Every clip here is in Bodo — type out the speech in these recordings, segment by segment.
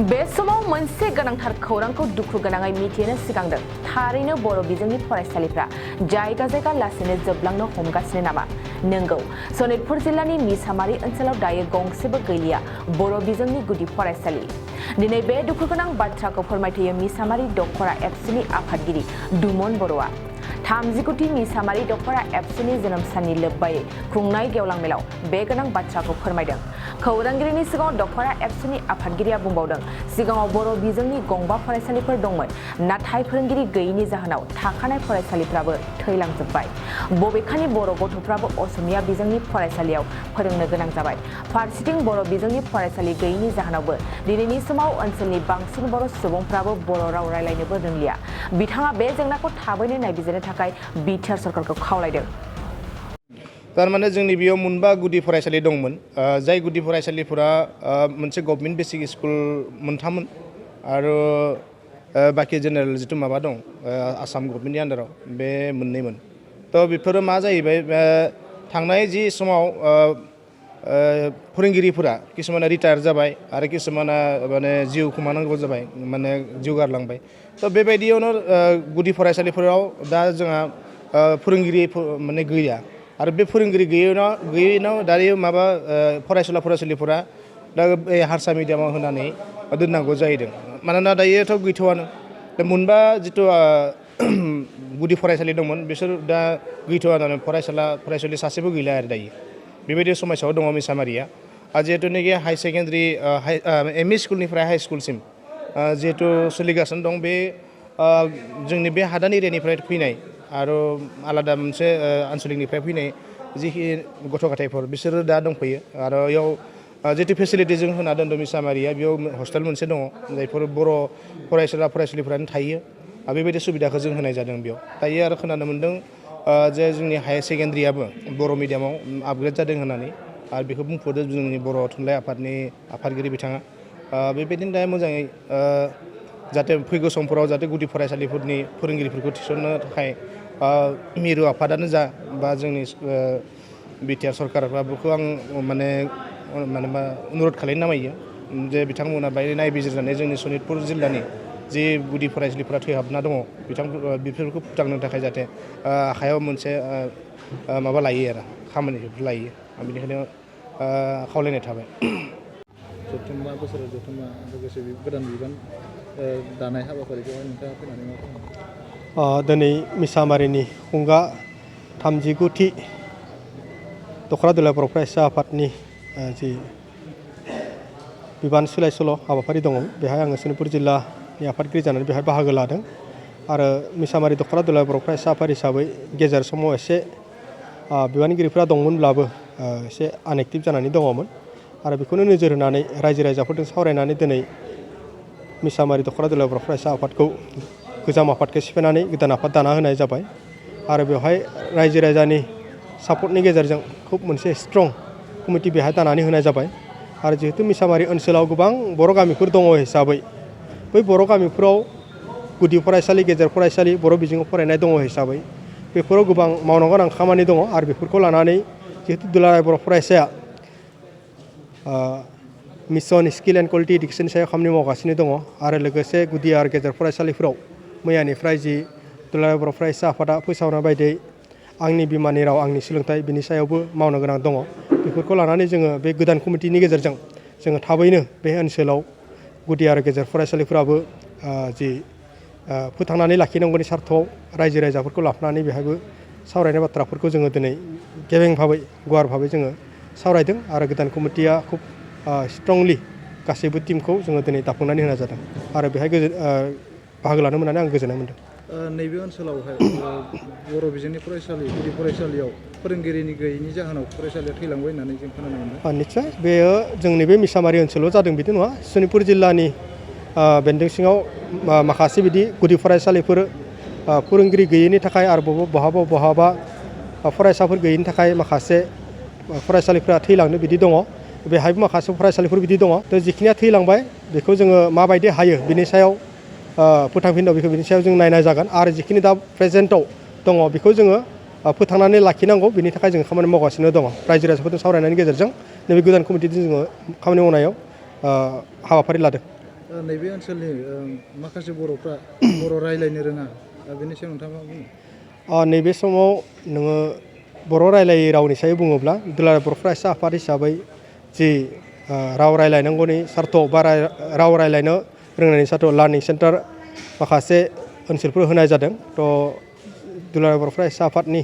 बे समाव मोनसे गोनांथार खौरांखौ दुखु गोनाङै मिथिनो सिगांदों। थारैनो बर' बिजोंनि फरायसालिफ्रा जायगा जायगा लासैनो जोबलांनो हमगासिनो नामा? नंगौ, सनितपुर जिल्लानि मिसामारि ओनसोलाव दायो गंसेबो गैलिया बर' बिजोंनि गुदि फरायसालि। दिनै बे दुखुगोनां बाथ्राखौ फोरमायथियो मिसामारि दखरा एबसुनि आफादगिरि दुमन बर'आ। 30 मिसामारि दखरा एबसुनि जोनोम साननि लोब्बायै खुंनाय गेवलां मेलाव बे गोनां बाथ्राखौ फोरमायदों। खौरांगिरिनि सिगाङाव दखरा एबसुनि आफादगिरिया बुंबावदों, सिगाङाव बर' बिजोंनि गंबा फरायसालिफोर दंमोन, नाथाय फोरोंगिरि गैयैनि जाहोनाव थाखानाय फरायसालिफ्राबो थैलांजोब्बाय। बबेखानि बर' गथ'फ्राबो असमिया बिजोंनि फरायसालियाव फोरोंनो गोनां जाबाय। फारसेथिं बर' बिजोंनि फरायसालि गैयैनि जाहोनावबो दिनैनि समाव ओनसोलनि बांसिन बर' सुबुंफ्राबो बर' राव रायलायनोबो रोंलिया। बिथाङा बे जेंनाखौ थाबैनो नायबिजिरनो थाखाय बिटिआर सरकारखौ खावलायदों। तारमाने जोंनि बेयाव मोनबा गुदि फरायसालि दंमोन, जाय गुदि फरायसालिफोरा मोनसे गभर्नमेन्ट बेसिक स्कुल मोनथाममोन आरो बाखि जेनेरेल जिथु माबा दं आसाम गभर्नमेन्टनि आन्दाराव बे मोननैमोन। थ' बेफोरो मा जाहैबाय, थांनाय जि समाव फोरोंगिरिफोरा किसुमाना रिटायार जाबाय आरो किसुमाना माने जिउ खोमानांगौ जाबाय, माने जिउ गारलांबाय। थ' बेबायदियावनो गुदि फरायसालिफोराव दा जोंहा फोरोंगिरि माने गैया आरो बे फोरोंगिरि गैयैनाव दायो माबा फरायसुलिफोरा दा बे हारसा मिडियामाव होनानै दोननांगौ जाहैदों। मानोना दायोथ' गैथ'आनो दा मोनबा जिथु गुदि फरायसालि दंमोन बिसोर दा गैथ'आनो, फरायसुलि सासेबो गैला आरो दायो। बेबायदि समस्यायाव दङ मिसामारिया। जिहेतुनाखि हाई सेकेन्डारि एम इ स्कुलनिफ्राय हाई स्कुलसिम जिहेतु सोलिगासिनो दं, बे जोंनि बे हादान एरियानिफ्राय फैनाय आरो आलादा मोनसे आनसलिकनिफ्राय फैनाय जिखिनि गथ' गथायफोर बिसोरो दा दंफैयो आरो बेयाव जितु फेसिलिटिजों होना दोनदों मिसामारिया, बेयाव हस्टेल मोनसे दङ जायफोर बर' फरायसुलिफोरानो थायो। बेबायदि सुबिदाखौ जों होनाय जादों बेयाव। दायो आरो खोनानो मोन्दों जे जोंनि हायार सेकेन्डारियाबो बर' मिडियामाव आपग्रेड जादों होननानै, आरो बेखौ बुंफोरदों जोंनि बर' थुनलाइ आफादनि आफादगिरि बिथाङा। बेबायदिनो दा मोजाङै जाहाथे फैगौ समफोराव जाहाथे गुदि फरायसालिफोरनि फोरोंगिरिफोरखौ थिसननो थाखाय मिरु आफादानो जा बा जोंनि बिटिआर सरकारा बेखौ आं माने अनुरद खालामनो नामायो जे बिथांमोना बायदि नायबिजिरनानै जोंनि सनितपुर जिल्लानि जि गुदि फरायसालिफोरा थैहाबना दङ बेफोरखौ फोथांनो थाखाय जाहाथे आखायाव मोनसे माबा लायो आरो खामानिफोर लायो। आं बेनिखायनो खावलायनाय थाबाय। जथुम्मा बोसोराव जथुम्मा लोगोसे गोदान बिबान दानाय हाबाफारिखौहाय नोंथाङा फैनानै मा खालामो? दिनै मिसामारिनि खुंगा 39थि दखरा दुलाराय बर' फरायसा आफादनि जि बिबान सोलाय सोल' हाबाफारि दङ, बेहाय आङो सनितपुर जिल्लानि आफादगिरि जानानै बेहाय बाहागो लादों। आरो मिसामारि दखरा दुलाराय बर' फरायसा आफाद हिसाबै गेजेर समाव एसे बिबानगिरिफोरा दंमोनब्लाबो एसे आनएक्टिभ जानानै दङमोन। आरो बेखौनो नोजोर होनानै रायजो राजाफोरजों सावरायनानै दिनै मिसामारि दखरा दुलाराय बर' फरायसा आफादखौ गोजाम आफादखौ सिफायनानै गोदान आफाद दाना होनाय जाबाय। आरो बेवहाय रायजो राजानि सापर्टनि गेजेरजों खुब मोनसे स्ट्रं कमिटि बेहाय दानानै होनाय जाबाय। आरो जिहेतु मिसामारि ओनसोलाव गोबां बर' गामिफोर दङ हिसाबै बै बर' गामिफोराव गुदि फरायसालि, गेजेर फरायसालि, बर' बिजोङाव फरायनाय दङ हिसाबै बेफोराव गोबां मावनांगौ गोनां खामानि दङ। आरो बेफोरखौ लानानै जिहेतु दुलाराय बर' फरायसाया मिसन स्किल एन्ड कुवालिटि इडुकेसननि सायाव खामानि मावगासिनो दङ। आरो लोगोसे गुदि आरो गेजेर फरायसालिफोराव मैयानिफ्राय जि दुलाराय बर' फरायसा आफादा फोसावनाय बायदियै आंनि बिमानि राव आंनि सोलोंथाइ बिनि सायावबो मावनो गोनां दङ। बेफोरखौ लानानै जोङो बे गोदान कमिटिनि गेजेरजों जोङो थाबैनो बे ओनसोलाव गुदि आरो गेजेर फरायसालिफोराबो जि फोथांनानै लाखिनांगौनि सार्थआव रायजो राजाफोरखौ लाफानानै बेहायबो सावरायनाय बाथ्राफोरखौ जोङो दिनै गेबें भाबै गुवार भाबै जोङो सावरायदों। आरो गोदान कमिटिया खुब स्ट्रंलि गासैबो टिमखौ जोङो दिनै दाफुंनानै होनाय जादों। आरो बेहाय बाहागो लानो मोननानै आं गोजोननाय मोन्दों। नैबे ओनसोलावहाय बर' बिजोंनि फरायसालि, गुदि फरायसालियाव फोरोंगिरिनि गैयैनि जाहोनाव फरायसालिया थैलांबाय होननानै जों खोनानो मोनदों। निस्सय बेयो जोंनि बे मिसामारि ओनसोलाव जादों बिदि नङा। सनितपुर जिल्लानि बेन्दों सिङाव माखासे बिदि गुदि फरायसालिफोर फोरोंगिरि गैयैनि थाखाय आरो बहाबा फरायसाफोर गैयैनि थाखाय माखासे फरायसालिफ्रा थैलांनो बिदि दङ। बेहायबो माखासे फरायसालिफोर बिदि दङ। थ' जिखिनिया थैलांबाय बेखौ जोङो माबायदि हायो बिनि सायाव फोथांफिनदों बेखौ बिनि सायाव जों नायनाय जागोन। आरो जिखिनि दा प्रेजेन्टआव दङ बेखौ जोङो फोथांनानै लाखिनांगौ, बिनि थाखाय जोङो खामानि मावगासिनो दङ। रायजो राजाफोरजों सावरायनायनि गेजेरजों नैबे गोदान कमिटिजों जोङो खामानि मावनायाव हाबाफारि लादों। नैबे ओनसोलनि माखासे बर'फ्रा बर' रायज्लायनो रोङा बेनि सायाव नोंथाङा मा बुङो? नैबे समाव नोङो बर' रायलायै रावनि सायाव बुङोब्ला दुलाराय बर' फरायसा आफाद हिसाबै जि राव रायलायनांगौनि सार्थ बा राव रायलायनो रोंनायनि सार्थ लार्निं सेन्टार माखासे ओनसोलफोर होनाय जादों। थ' दुलाराय बर' फरायसा आफादनि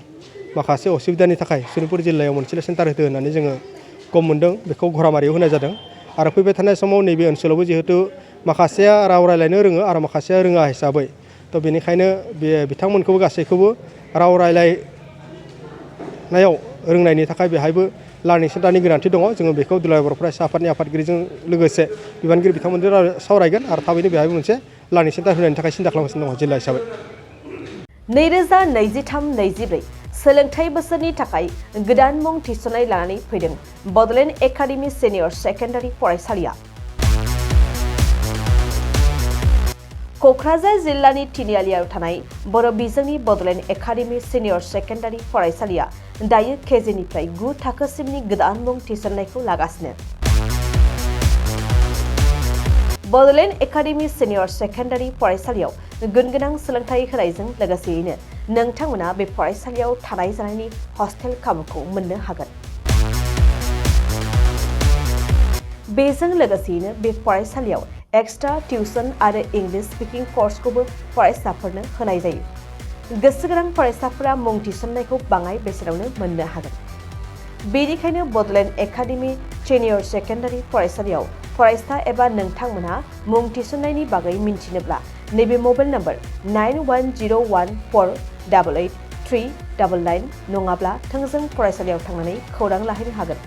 माखासे असुबिदानि थाखाय सनितपुर जिल्लायाव मोनसे सेन्टार होदो होननानै जोङो गम मोन्दों। बेखौ घरामारियाव होनाय जादों आरो फैबाय थानाय समाव नैबे ओनसोलावबो जिहेतु माखासेया राव रायलायनो रोङो आरो माखासेया रोङा हिसाबै थ' बेनिखायनो बे बिथांमोनखौबो गासैखौबो राव रायलायनायाव रोंनायनि थाखाय बेहायबो लार्निं सेन्टारनि गोनांथि दङ। जोङो बेखौ दुलाराय बर' फरायसा आफादनि आफादगिरिजों लोगोसे बिबानगिरि बिथांमोनजों सावरायगोन आरो थाबैनो बेहायबो मोनसे लार्निं सेन्टार होनायनि थाखाय सिन्था खालामगासिनो दङ जिल्ला हिसाबै। 2023-24 सोलोंथाइ बोसोरनि थाखाय गोदान मुं थिसननाय लानानै फैदों बड'लेण्ड एकाडेमि सिनियर सेकेन्डारि फरायसालिया। क'क्राझार जिल्लानि तिनिआलियाव थानाय बर' बिजोंनि बड'लेण्ड एकाडेमि सिनियर सेकेन्डारि फरायसालिया दायो केजिनिफ्राय 9 थाखोसिमनि गोदान मुं थिसननायखौ लागासिनो। बड'लेण्ड एकाडेमि सिनियर सेकेन्डारि फरायसालियाव गुनगोनां सोलोंथाइ होनायजों लोगोसेयैनो नोंथांमोना बे फरायसालियाव थानाय जानायनि हस्टेल खाबुखौ मोननो हागोन। बेजों लोगोसेयैनो बे फरायसालियाव एक्सट्रा टिउसन आरो इंलिश स्पिकिं कर्सखौबो फरायसाफोरनो होनाय जायो। गोसो गोनां फरायसाफोरा मुं थिसननायखौ बाङाय बेसेनावनो मोननो हागोन। बेनिखायनो बड'लेण्ड एकाडेमि सिनियर सेकेन्डारि फरायसालियाव फरायसा एबा नोंथांमोनहा मुं थिसननायनि बागै मिन्थिनोब्ला नैबे मबाइल नम्बर 9101488399 नङाब्ला थोंजों फरायसालियाव थांनानै खौरां लाहैनो हागोन।